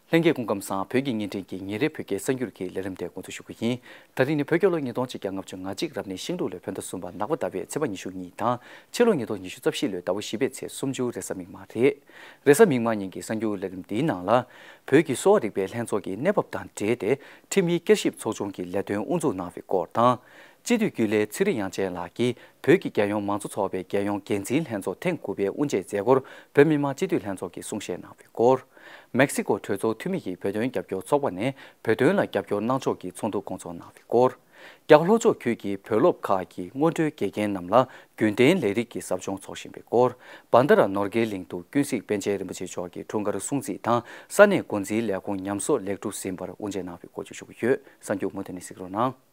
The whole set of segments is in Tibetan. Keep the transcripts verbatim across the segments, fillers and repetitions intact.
ལྷན་རྒྱས་སྐུ་ཁམས་བཟང་། བོད་ཀྱི་བརྙན་འཕྲིན་གྱི་ཉིན་རེའི་བོད་སྐད་གསར་འགྱུར་གྱི་ལས་རིམ་དེ་འགོ་འཛུགས་ཞུ་གི་ཡིན། ད་རིང་ནི་བོད་རྒྱལ་ལོ་ཉིས་སྟོང་ཆིག་བརྒྱ་ལྔ་བཅུ་ང་གཅིག་རབ་གནས་ཤིང་འབྲུག་ལོའི་བོད་ཟླ་གསུམ་པ་ནག་པ་ཟླ་བའི་ཚེས་པ་ཉི་ཤུ་གཉིས་དང་། ཕྱི་ལོ་ཉིས་སྟོང་ཉི་ཤུ་རྩ་བཞི་ལོའི་ཟླ་བ་བཞི་པའི་ཚེས་སུམ་ཅུ་རེས་གཟའ་མིག་དམར་རེད། རེས་གཟའ་མིག་དམར་ཉིན་གྱི་གསར་འགྱུར་ལས་རིམ་འདིའི་ནང་ལ། བོད་ཀྱི་གསོ་བ་རིག་པའི་ལྷན་ཚོགས་ཀྱི་གནས་བབ་དང་འབྲེལ་ཏེ་ཁྲིམས་ཡིག་བསྐྱར་ཞིབ་ཚོགས་ཆུང་གི་ལས་དོན་དབུ་འཛུགས་གནང་བའི་སྐོར་དང་། སྤྱི་འཐུས་རྒྱུན་ལས་ཚེ་རིང་དབྱངས་ཅན་ལགས་ཀྱིས་བོད་ཀྱི་རྒྱལ་ཡོངས་མང་གཙོ་ཚོགས་པའི་རྒྱལ་ཡོངས་འགན་འཛིན་ལྷན་ཚོགས་ཐེངས་དགུ་པའི་དབུ་འབྱེད་མཛད་སྒོར་བོད་མི་མང་སྤྱི་འཐུས་ལྷན་ཚོགས་ཀྱིས་གསུང་བཤད་གནང་བའི་སྐོར། མེག་སི་ཀོ་གྲོས་ཚོགས་འཐུས་མི་ཡིས་བོད་དོན་རྒྱབ་སྐྱོར་ཚོགས་པ་ནས་བོད་དོན་ལ་རྒྱབ་སྐྱོར་གནང་ཕྱོགས་ཀྱི་ཚོགས་འདུ་སྐོང་ཚོགས་གནང་བའི་སྐོར། རྒྱ་གར་ལྷོ་ཕྱོགས་ཁུལ་གྱི་བོད་སློབ་ཁག་གི་སྔོན་འགྲོའི་དགེ་རྒན་རྣམས་ལ་རྒྱུན་གཏན་ལས་རིགས་ཀྱི་ཟབ་སྦྱོང་འཚོགས་བཞིན་པའི་སྐོར། བན་དྷ་ར་ནོར་དགའི་གླིང་དུ་ཀུན་གཟིགས་པཎ་ཆེན་རིན་པོ་ཆེ་མཆོག་གི་འཁྲུངས་སྐར་སྲུང་བརྩི་དང་ས་གནས་འགོ་འཛིན་ལས་ཁུངས་ཉམས་གསོ་ལེགས་གྲུབ་ཟིན་པར་དབུ་འབྱེད་གནང་བའི་སྐོར་བཅས་ཞུ་གི་ཡོད། གསར་འགྱུར་མུ་མཐུད་ནས་གཟིགས་རོགས་གནང་།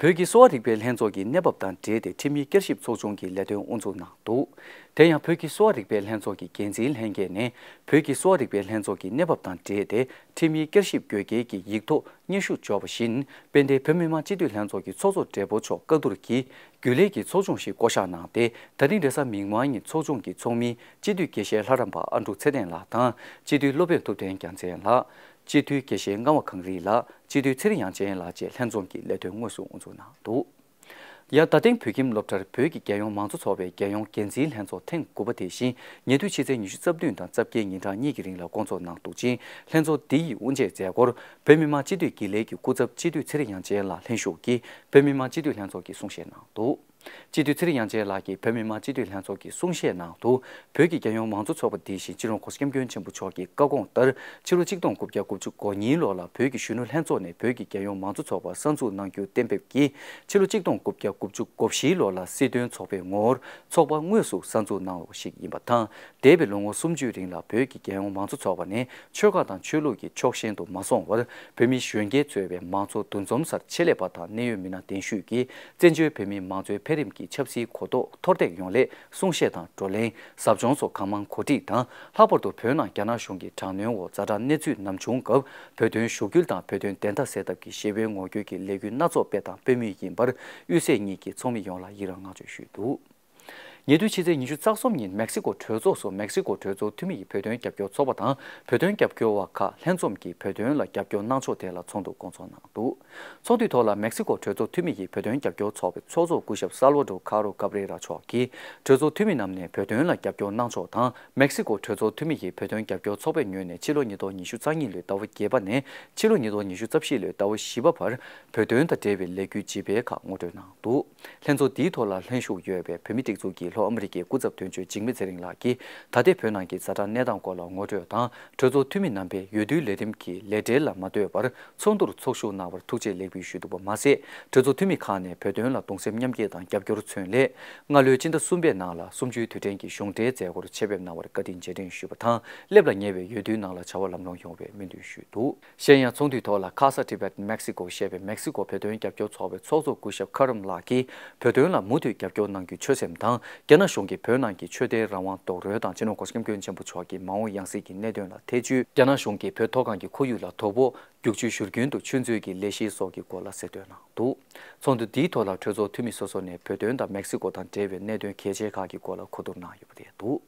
བོད་ཀྱི་གསོ་བ་རིག་པའི་ལྷན་ཚོགས་ཀྱི་གནས་བབ་དང་འབྲེལ་ཏེ་ཁྲིམས་ཡིག་བསྐྱར་ཞིབ་ཚོགས་ཆུང་གི་ལས་དོན་དབུ་འཛུགས་གནང་འདུག་དེ་ཡང་བོད་ཀྱི་གསོ་བ་རིག་པའི་ལྷན་ཚོགས་ཀྱི་འགན་འཛིན་ལྷན་རྒྱས་ནས་བོད་ཀྱི་གསོ་བ་རིག་པའི་ལྷན་ཚོགས་ཀྱི་གནས་བབ་དང་འབྲེལ་ཏེ་ཁྲིམས་ཡིག་བསྐྱར་ཞིབ་དགོས་གལ་གྱི་ཡིག་ཐོག་སྙན་ཞུ་འབྱོར་བ་བཞིན། དཔལ་ལྡན་བོད་མི་མང་སྤྱི་འཐུས་ལྷན་ཚོགས་ཀྱི་ཚོགས་གཙོ་སྦྲེལ་པོ་མཆོག་བཀའ་བསྡུར་གྱིས་རྒྱུན་ལས་ཀྱི་ཚོགས་ཆུང་ཞིག་བསྐོ་གཞག་གནང་སྟེ། ད་རིང་རེས་གཟའ་མིག་དམར་ཉིན་ཚོགས་ཆུང་གི་ཚོགས་མི་སྤྱི་འཐུས་དགེ་བཤེས་ལྷ་རམས་པ་ཨ་འབྲུག་ཚེ་བརྟན་ལགས་དང་། སྤྱི་འཐུས་སློབ་དཔོན་ཐུབ་བསྟན་རྒྱལ་མཚན་ལགས། སྤྱི་འཐུས་དགེ་བཤེས་རྔ་བ་གངས་རི་ལགས། སྤྱི་འཐུས་ཚེ་རིང་དབྱངས་ཅན་ལགས་བཅས་ལྷན་འཛོམས་ཀྱིས་ལས་དོན་དངོས་སུ་དབུ་འཛུགས་གནང་འདུག་ཡང་རྡ་སྟེང་བོད་ཁྱིམ་སློབ་གྲྭར་བོད་ཀྱི་རྒྱལ་ཡོངས་མང་གཙོ་ཚོགས་པའི་རྒྱལ་ཡོངས་འགན་འཛིན་ལྷན་ཚོགས་ཐེངས་དགུ་པ་དེ་བཞིན་ཉེ་དུས་ཕྱི་ཚེས་ཉི་ཤུ་རྩ་བདུན་དང་རྩ་བརྒྱད་ཉིན་གྲངས་གཉིས་ཀྱི་རིང་ལ་སྐོང་ཚོགས་གནང་འདུག་ཅིང་། ལྷན་ཚོགས་འདི་ཡི་དབུ་འབྱེད་མཛད་སྒོར་བོད་མི་མང་སྤྱི་འཐུས་དགེ་ལས་ཀྱི་སྐུ་ཚབ་སྤྱི་འཐུས་ཚེ་རིང་དབྱངས་ཅན་ལགས་ལྷན་ཞུགས་ཀྱིས་བོད་མི་མང་སྤྱི་འཐུས་ལྷན་ཚོགས་ཀྱི་གསུང་བཤད་གནང་འདུག་སྤྱི་འཐུས་ཚེ་རིང་དབྱངས་ཅན་ལགས་ཀྱིས་བོད་མི་མང་སྤྱི་འཐུས་ལྷན་ཚོགས་ཀྱི་གསུང་བཤད་ནང་དུ། བོད་ཀྱི་རྒྱལ་ཡོངས་མང་གཙོ་ཚོགས་པ་འདི་བཞིན་སྤྱི་ནོར་༸གོང་ས་༸སྐྱབས་མགོན་ཆེན་པོ་མཆོག་གི་བཀའ་དགོངས་ལྟར་ཕྱི་ལོ་ཆིག་སྟོང་དགུ་བརྒྱ་དགུ་བཅུ་གོ་གཉིས་ལོ་ལ་བོད་ཀྱི་གཞོན་ནུ་ལྷན་ཚོགས་ནས་བོད་ཀྱི་རྒྱལ་ཡོངས་མང་གཙོ་ཚོགས་པ་གསར་འཛུགས་གནང་རྒྱུ་གཏན་འབེབས་ཀྱིས་ཕྱི་ལོ་ཆིག་སྟོང་དགུ་བརྒྱ་དགུ་བཅུ་གོ་བཞི་ལོ་ལ་སྲིད་དོན་ཚོགས་པའི་ངོ་བོར་ཚོགས་པ་དངོས་སུ་གསར་འཛུགས་གནང་བ་ཞིག་ཡིན་པ་དང་། འདས་པའི་ལོ་ངོ་སུམ་ཅུའི་རིང་ལ་བོད་ཀྱི་རྒྱལ་ཡོངས་མང་གཙོ་ཚོགས་པ་ནས་ཆོལ་ཁ་དང་ཆོས་ལུགས་ཀྱི་ཕྱོགས་ཞེན་དུ་མ་སོང་བར། བོད་མི་གཞོན་སྐྱེས་གཙོས་པའི་མང་གཙོ་འདུ་འཛོམས་སར་ཆེད་ལས་པ་དང་གནད་ཡོད་མི་སྣ་གདན་ཞུས་ཀྱིས་བཙན་བྱོལ་བོད་མིའི་མང་གཙོའི་འཕེལ་རིམ་གྱི་ཆབ་སྲིད་གོ་རྟོགས་མཐོར་འདེགས་ཡོང་སླད་གསུང་བཤད་དང་བགྲོ་གླེང་ཟབ་སྦྱོང་སོགས་གང་མང་གོ་སྒྲིག་དང་། ལྷག་པར་དུ་བོད་ནང་རྒྱ་ནག་གཞུང་གི་དྲག་གནོན་འོག་ཛ་དྲག་གནས་ཚུལ་ནམ་བྱུང་སྐབས་བོད་དོན་ཞུ་སྐུལ་དང་བོད་དོན་བདེན་མཐའ་གསལ་ཐབས་ཀྱི་ཞི་བའི་ངོ་རྒོལ་གྱི་ལས་འགུལ་སྣ་ཚོགས་སྤེལ་དང་སྤེལ་མུས་ཡིན་པར་དབུས་སའི་གཉིས་ཀྱི་ཚོགས་མི་ཡོངས་ལ་ཡི་རངས་བསྔགས་བརྗོད་ཞུས་འདུག་ཉེ་དུས་ཕྱི་ཚེས་ཉི་ཤུ་རྩ་གསུམ་ཉིན་མེག་སི་ཀོ་གྲོས་ཚོགས་སུ་མེག་སི་ཀོ་གྲོས་ཚོགས་འཐུས་མི་ཡི་བོད་དོན་རྒྱབ་སྐྱོར་ཚོགས་པ་དང་བོད་དོན་རྒྱབ་སྐྱོར་བ་ཁག་ལྷན་འཛོམས་ཀྱིས་བོད་དོན་ལ་རྒྱབ་སྐྱོར་གནང་ཕྱོགས་ཐད་ལ་ཚོགས་འདུ་སྐོང་ཚོགས་གནང་འདུག་ཚོགས་འདུའི་ཐོག་ལ་མེག་སི་ཀོ་གྲོས་ཚོགས་འཐུས་མི་ཡི་བོད་དོན་རྒྱབ་སྐྱོར་ཚོགས་པའི་ཚོགས་གཙོ་སྐུ་ཞབས་སཱལ་ཝ་ཌོར་ཁ་རོ་ཀབ་རེ་ར་མཆོག་གིས་གྲོས་ཚོགས་འཐུས་མི་རྣམས་ནས་བོད་དོན་ལ་རྒྱབ་སྐྱོར་གནང་ཕྱོགས་དང་མེག་སི་ཀོ་གྲོས་ཚོགས་འཐུས་མི་ཡི་བོད་དོན་རྒྱབ་སྐྱོར་ཚོགས་པའི་ངོས་ནས་ཕྱི་ལོ་ཉིས་སྟོང་ཉི་ཤུ་རྩ་གཉིས་ལོའི་ཟླ་བ་བརྒྱད་པ་ནས་ཕྱི་ལོ་ཉིས་སྟོང་ཉི་ཤུ་རྩ་བཞི་ལོའི་ཟླ་བ་བཞི་པ་བར་བོད་དོན་དང་འབྲེལ་བའི་ལས་འགུལ་ཇི་སྤེལ་ཁག་ངོ་སྤྲོད་གནང་འདུག་ལྷན་ཚོགས་འདིའི་ཐོག་ལ་ལྷན་ཞུགས་ཡོད་པའི་བོད་མི་སྒྲིག་འཛུགས་ཀྱི་ལྷོ་ཨ་མི་རི་ཀའི་སྐུ་ཚབ་དོན་གཅོད་འཇིགས་མེད་ཚེ་རིང་ལགས་ཀྱིས་ད་ལྟའི་བོད་ནང་གི་ཛ་དྲག་གནས་སྟངས་སྐོར་ལ་ངོ་སྤྲོད་དང་གྲོས་ཚོགས་འཐུས་མི་རྣམ་པས་འོས་བསྡུའི་ལས་རིམ་གྱི་ལས་བྲེལ་ལ་མ་ལྟོས་པར་ཚོགས་འདུར་ཚོགས་ཞུགས་གནང་བར་ཐུགས་རྗེ་ལེགས་འབུལ་ཞུས་འདུག་པ་མ་ཟད། གྲོས་ཚོགས་འཐུས་མི་ཁག་ནས་བོད་དོན་ལ་གདུང་སེམས་མཉམ་སྐྱེད་དང་རྒྱབ་སྐྱོར་མཚོན་སླད། སྔ་ལོའི་སྤྱི་ཟླ་གསུམ་པའི་ནང་ལ་གསུམ་བཅུའི་དུས་དྲན་གྱི་གཞུང་འབྲེལ་མཛད་སྒོར་ཆེད་ཕེབས་གནང་བར་བཀའ་དྲིན་རྗེས་དྲན་ཞུས་པ་དང་སླེབས་ལ་ཉེ་བའི་འོས་བསྡུའི་ནང་ལ་བྱ་བ་ལམ་ལྷོང་ཡོང་བའི་སྨོན་འདུན་ཞུས་འདུག་གཞན་ཡང་ཚོགས་འདུའི་ཐོག་ལ་ཁ་ས་ཊི་བེཊ་མེག་སི་ཀོ་ཞེས་པའི་མེག་སི་ཀོ་བོད་དོན་རྒྱབ་སྐྱོར་ཚོགས་པའི་ཚོགས་གཙོ་སྐུ་ཞབས་ཁ་རམ་ལགས་ཀྱིས་བོད་དོན་ལ་མུ་མཐུད་རྒྱབ་སྐྱོར་གནང་རྒྱུའི་ཆོད་སེམས་དང་རྒྱ་ནག་གཞུང་གིས་བོད་ནང་གི་ཆོས་དད་རང་དབང་རྡོག་རོལ་དང་སྤྱི་ནོར་༸གོང་ས་༸སྐྱབས་མགོན་ཆེན་པོ་མཆོག་གི་མ་འོངས་ཡང་སྲིད་ཀྱི་གནད་དོན་ལ་ཐེ་བྱུས་རྒྱ་ནག་གཞུང་གིས་བོད་མཐོ་སྒང་གི་ཁོར་ཡུག་ལ་དོ་ཕོག་རྒྱུག་ཆུའི་བཞུར་རྒྱུན་དུ་ཆུ་མཛོད་ཀྱི་ལས་གཞི་སོགས་ཀྱི་སྐོར་ལ་གསལ་སྟོན་གནང་འདུག་ཚོགས་འདུ་འདིའི་ཐོག་ལ་གྲོས་ཚོགས་འཐུས་མི་སོ་སོ་ནས་བོད་དོན་དང་མེག་སི་ཀོ་དང་འབྲེལ་བའི་གནད་དོན་གལ་ཆེ་ཁག་གི་སྐོར་ལ་གོ་བསྡུར་གནང་ཡོད་པ་རེད་འདུག་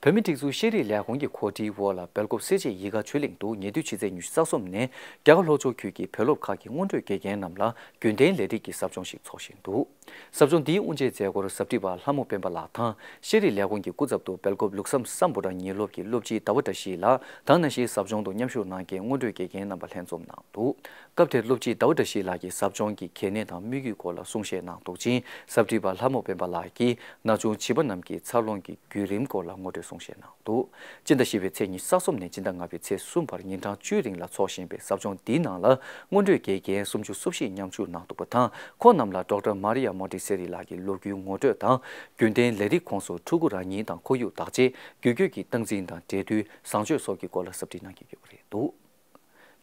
བོད་མིའི་སྒྲིག་འཛུགས་ཤེས་རིག་ལས་ཁུངས་ཀྱི་གོ་སྒྲིག་འོག་ལ་སྦེལ་ཀོབ་སེར་བྱེས་ཡིད་དགའ་ཆོས་གླིང་དུ་ཉེ་དུས་ཕྱི་ཚེས་ཉི་ཤུ་རྩ་གསུམ་ནས་རྒྱ་གར་ལྷོ་ཕྱོགས་ཁུལ་གྱི་བོད་སློབ་ཁག་གི་སྔོན་འགྲོའི་དགེ་རྒན་རྣམས་ལ་རྒྱུན་གཏན་ལས་རིགས་ཀྱི་ཟབ་སྦྱོང་ཞིག་འཚོགས་བཞིན་འདུག་ཟབ་སྦྱོང་འདིའི་དབུ་འབྱེད་མཛད་སྒོར་ཟབ་ཁྲིད་པ་ལྷ་མོ་སྤེན་པ་ལགས་དང་ཤེས་རིག་ལས་ཁུངས་ཀྱི་སྐུ་ཚབ་ཏུ་སྦེལ་ཀོབ་ལུགས་བསམ་སམ་བྷོ་ཊ་ཉིན་སློབ་ཀྱི་སློབ་སྤྱི་ཟླ་བ་བཀྲ་ཤིས་ལགས་དང་ནང་བཞིན་ཟབ་སྦྱོང་དུ་མཉམ་ཞུགས་གནང་མཁན་སྔོན་འགྲོའི་དགེ་རྒན་རྣམ་པ་ལྷན་འཛོམས་གནང་འདུག་སྐབས་དེར་སློབ་སྤྱི་ཟླ་བ་བཀྲ་ཤིས་ལགས་ཀྱིས་ཟབ་སྦྱོང་གི་གལ་གནད་དང་དམིགས་ཡུལ་སྐོར་ལ་གསུང་བཤད་གནང་འདུག་ཅིང་ཟབ་ཁྲིད་པ་ལྷ་མོ་སྤེན་པ་ལགས་ཀྱིས་ན་ཆུང་བྱིས་པ་རྣམས་ཀྱི་འཚར་ལོངས་ཀྱི་བརྒྱུད་རིམ་སྐོར་ལ་ངོ་སྤྲོད་གསུང་བཤད་གནང་འདུག་སྤྱི་ཟླ་བཞི་པའི་ཚེས་ཉི་ཤུ་རྩ་གསུམ་ནས་སྤྱི་ཟླ་ལྔ་པའི་ཚེས་གསུམ་བར་ཉིན་གྲངས་བཅུའི་རིང་ལ་འཚོགས་བཞིན་པའི་ཟབ་སྦྱོང་འདིའི་ནང་ལ་སྔོན་འགྲོའི་དགེ་རྒན་སུམ་ཅུ་སོ་བཞིས་མཉམ་ཞུགས་གནང་འདུག་པ་དང་། ཁོང་རྣམས་ལ་ཌོག་ཊར་མ་རི་ཡ་མོན་ཊི་སེ་རི་ལགས་ཀྱི་ལོ་རྒྱུས་ངོ་སྤྲོད་དང་། རྒྱུན་གཏན་ལས་རིགས་ཁོངས་སུ་ཕྲུ་གུ་རང་ཉིད་དང་ཁོར་ཡུག་བདག་གཅེས། རྒྱུད་སྐྱོད་ཀྱི་སྟངས་འཛིན་དང་འབྲེལ་མཐུད་བཟང་སྤྱོད་སོགས་ཀྱི་སྐོར་ལ་ཟབ་ཁྲིད་གནང་གི་ཡོད་པ་རེད་འདུག་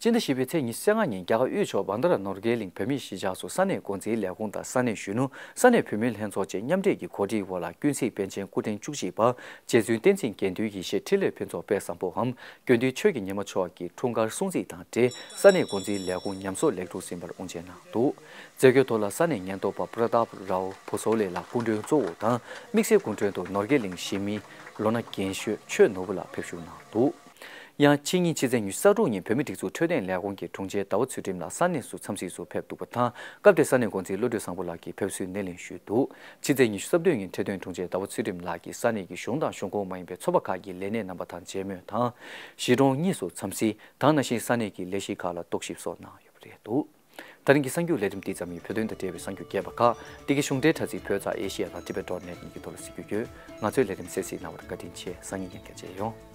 སྤྱི་ཟླ་བཞི་པའི་ཚེས་ཉི་ཤུ་རྩ་ལྔ་ཉིན་རྒྱ་གར་དབུས་ཕྱོགས་བྷན་དྷ་ར་ནོར་གྷལ་གླིང་བོད་མིའི་གཞིས་ཆགས་སུ་ས་གནས་འགོ་འཛིན་ལས་ཁུངས་དང་ས་གནས་གཞོན་ནུ། ས་གནས་བུད་མེད་ལྷན་ཚོགས་བཅས་མཉམ་འབྲེལ་གྱིས་གོ་སྒྲིག་འོག་ལ་ཀུན་གཟིགས་པཎ་ཆེན་སྐུ་ཕྲེང་བཅུ་གཅིག་པ་རྗེ་བཙུན་བསྟན་འཛིན་དགེ་འདུན་ཡེ་ཤེས་འཕྲིན་ལས་ཕུན་ཚོགས་དཔལ་བཟང་པོའམ་དགེ་འདུན་ཆོས་ཀྱི་ཉི་མ་མཆོག་གི་འཁྲུངས་སྐར་སྲུང་བརྩི་དང་འབྲེལ་ས་གནས་འགོ་འཛིན་ལས་ཁུངས་ཉམས་གསོ་ལེགས་གྲུབ་ཟིན་པར་དབུ་འབྱེད་གནང་འདུག། མཛད་སྒོའི་ཐོག་ལ་ས་གནས་ཉེན་རྟོག་པ་པྲ་དཱབ་རའོ་བྷོ་སོ་ལེ་ལགས་སྐུ་མགྲོན་གཙོ་བོ་དང་དམིགས་བསལ་སྐུ་མགྲོན་དུ་ནོར་གྷལ་གླིང་གཞིས་མི་ལོ་ན་རྒན་ཤོས་ཆོས་ནོར་བུ་ལགས་ཕེབས་བཞུགས་གནང་འདུག། ཡང་ཕྱི་ཉིན་ཕྱི་ཚེས་ཉི་ཤུ་རྩ་དྲུག་ཉིན་བོད་མིའི་སྒྲིག་འཛུགས་འཕྲོད་བསྟེན་ལས་ཁུངས་ཀྱི་དྲུང་ཆེ་ཟླ་བ་ཚུལ་ཁྲིམས་ལགས་ས་གནས་སུ་འཚམས་གཟིགས་སུ་ཕེབས་འདུག་པ་དང་། སྐབས་དེར་ས་གནས་འགོ་འཛིན་བློ་གྲོས་བཟང་པོ་ལགས་ཀྱིས་ཕེབས་བསུའི་སྣེ་ལེན་ཞུས་འདུག། ཕྱི་ཚེས་ཉི་ཤུ་རྩ་བདུན་ཉིན་འཕྲོད་བསྟེན་དྲུང་ཆེ་ཟླ་བ་ཚུལ་ཁྲིམས་ལགས་ཀྱིས་ས་གནས་ཀྱི་གཞུང་དང་གཞུང་ཁོངས་མ་ཡིན་པའི་ཚོགས་པ་ཁག་གི་ལས་སྣེ་རྣམ་པ་དང་མཇལ་མོལ་དང་། གཞིས་གྲོང་གཉིས་སུ་འཚམས་གཟིགས་དང་ནང་བཞིན་ས་གནས་ཀྱི་ལས་གཞི་ཁག་ལ་རྟོག་ཞིབ་སོགས་གནང་ཡོད་པ་རེད་འདུག། ད་རིང་གི་གསར་འགྱུར་ལས་རིམ་འདི་ཙམ་ཡིན། བོད་དོན་དང་འབྲེལ་བའི་གསར་འགྱུར་རྒྱས་པ་ཁག་འདི་གའི་གཞུང་འབྲེལ་དྲ་ཚིགས་བོད་ཙ་ཨེ་ཤི་ཡ་དང་ཊི་བེ་ཊི་ཌོ་ཊི་ནེ་ཊི་གཉིས་ཀྱི་ཐོག་ལ་གཟིགས་རྒྱུ་ཡོད། ང་ཚོའི་ལས་རིམ་གསན་གཟིགས་གནང་བར་བཀའ་དྲིན་ཆེ། སང་ཉིན་ཡང་བསྐྱར་མཇལ་ཡོང་།